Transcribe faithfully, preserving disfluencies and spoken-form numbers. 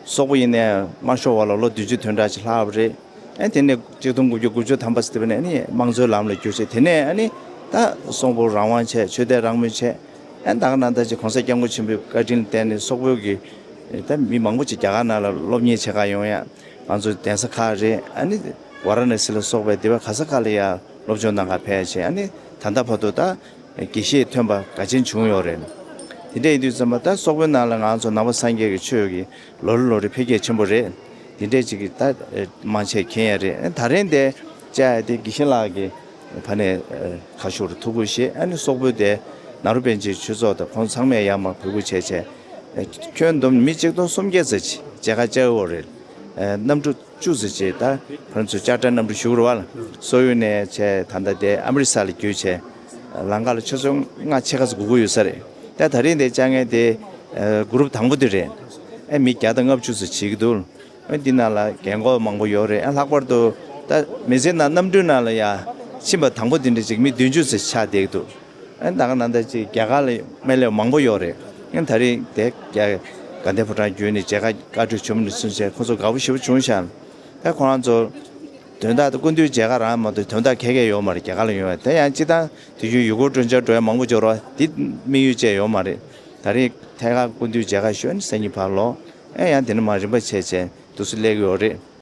སོག་པོ་ཡིན་ནའི་དམར་ཤོག་འོག་ལ་ལོ་བདུན་ཅུ་དོན་གྲངས་ཅིག་ལྷག་པ་རེད། ཨ་དེ་ནས་གཅིག་སྟོང་དགུ་བརྒྱ་དགུ་བཅུ་ཐམ་པ་ཟེར་དེ་ནས་ཨ་ནི་དམངས་གཙོའི་ལམ་ལ་བསྒྱུར་བྱས། དེ་ནས་ཨ་ནི་ད་སོག་པོ་རང་དབང་བྱས། ཆོས་དད་རང་མོས་བྱས། ཨ་ད་ག་ནང་ལྟར་ཅིག་གོང་ས་སྐྱབས་མགོན་ཆེན་པོའི་བཀའ་དྲིན་ལ་བརྟེན་ནས་སོག་པོའི་གི་ད་མི་མང་པོ་ཅིག་རྒྱ་གར་ནང་ལ་སློབ་གཉེར་བྱེད་གར་ཡོང་ཡ། ང་ཚོ་གདན་ས་ཁག་རེད། ཨ་ནི་ཝཱ་ར་ཎ་སི་ལ་སོགས་པའི་སྡེ་བ་ག་ས་ག་ལ་ཡ་སློབ་སྦྱོང་གནང་གར་ཕེབས་བྱས། ཨ་ནི་ད་ལྟ་བར་དུ་ད་དགེ་བཤེས་ཐོན་པ་འགའ་ཅན་བྱུང་ཡོད་རེད། དེ་འདྲ་ཡིན་དུས་ཙམ་པ་ད་སོག་པོའི་ནང་ལ་ང་ཚོ་ནང་པ་སངས་རྒྱས་ཀྱི་ཆོས་ཀྱི་ལོ་རེ་ལོ་རེ་འཕེལ་རྒྱས་ཆེན་པོ་རེད། དེ་འདྲས་ཅིག་གི་ད་མང་ཆེ་མཁྱེན་ཡ་རེད། ད་རིང་དེ་བཅར་ཡ་དེ་དགེ་བཤེས་ལགས་ཀྱི་ཕ་ནས་ཁ་ཤོར་ཐུགས་ཁུར་བཞེས། ཨ་ནི་སོག་པོའི་དེ་ནཱ་རོ་པཎ་ཆེན་ཆོས་ཚོགས་དང་ཁོང་ཚང་མས་ཡར་མར་འབོད་སྐུལ་བྱས་བྱས། ཁྱོན་བསྡོམས་མི་གཅིག་སྟོང་སུམ་བརྒྱ་ཙམ་ཅིག་མཇལ་ཁ་བཅར་ཡོད་རེད། གནམ་གྲུ་བཅུ་ཙམ་ཅིག་ད་ཁོ་རང་ཚོ་ཅར་ཊར་གནམ་གྲུ་ཞུ་དགོས་རེད་བ་ལ། སོག་ཡུལ་ནས་བྱས་ད་ལྟ་དེ་ཨ་མི་རི་ས་ལ་བརྒྱུད་བྱས། ལམ་ཁ་ལ་ཆུ་ཚོད་ལྔ་ཕྱེད་ཀ་ཙམ་སྒུག་གི་ཡོད་ས་རེད། ད་ད་རིང་དེ་བཅར་མཁན་དེ་གུ་རུབ་དང་པོ་དེ་རེད། ཨེ་མི་བརྒྱ་དང་ལྔ་བཅུ་ཙམ་བྱེད་ཀྱི་འདུག་ཨ་འདི་ནང་ལ་རྒན་གོག་མང་པོ་ཡོད་རེད། ཨ་ལྷག་པར་དུ་ད་མི་ཚེ་ནང་གནམ་གྲུའི་ནང་ལ་ཡ་ཕྱིན་པ་དང་པོ་དེ་འདྲ་ཅིག་མི་བདུན་ཅུ་ཙམ་ཆགས་བསྡད་ཀྱི་འདུག་ཨ་ད་ག་ནང་ལྟར་ཅིག་རྒྱ་གར་ལ་སྨན་སློབ་མང་པོ་ཡོད་རེད། ཨ་ད་རིང་དེ་རྒྱ་དགའ་ལྡན་ཕོ་བྲང་བརྒྱུད་ནས་མཇལ་ཁ་བཀའ་འཁྲོལ་བྱུང་ནས་བཟུང་བྱས་ཁོ་ཚོ་དགའ་པོ་ཞེ་པོ་བྱུང་ཤག་ད་ཁོ་རང་ཚོ་དོན་དག་དེ་སྐུ་མདུན་མཇལ་ཁ་རང་མ་གཏོགས་དོན་དག་ག་གེ་ཡོད་མ་རེད། རྒྱ་གར་ལ་ཡོང་བ་དེ་ཡང་སྤྱིར་བཏང་དུས་རྒྱུན་ཡུལ་སྐོར་སྤྲོ་འཆམ་འགྲོ་ཡ་མང་པོ་འབྱོར་བ་འདི་དམིགས་ཡུལ་བཅས་ཡོད་མ་རེད། ད་རེས་ཐད་ཀར་སྐུ་མདུན་མཇལ་ཁ་ཞུས་ནས་སང་ཉིན་ཕར་ལོག་ཨེ་ཡང་དེ་ནས་མར་རིམ་པ་བྱས་བྱས་འདུག་སེ་སླེབས་ཀྱི་ཡོད་རེད།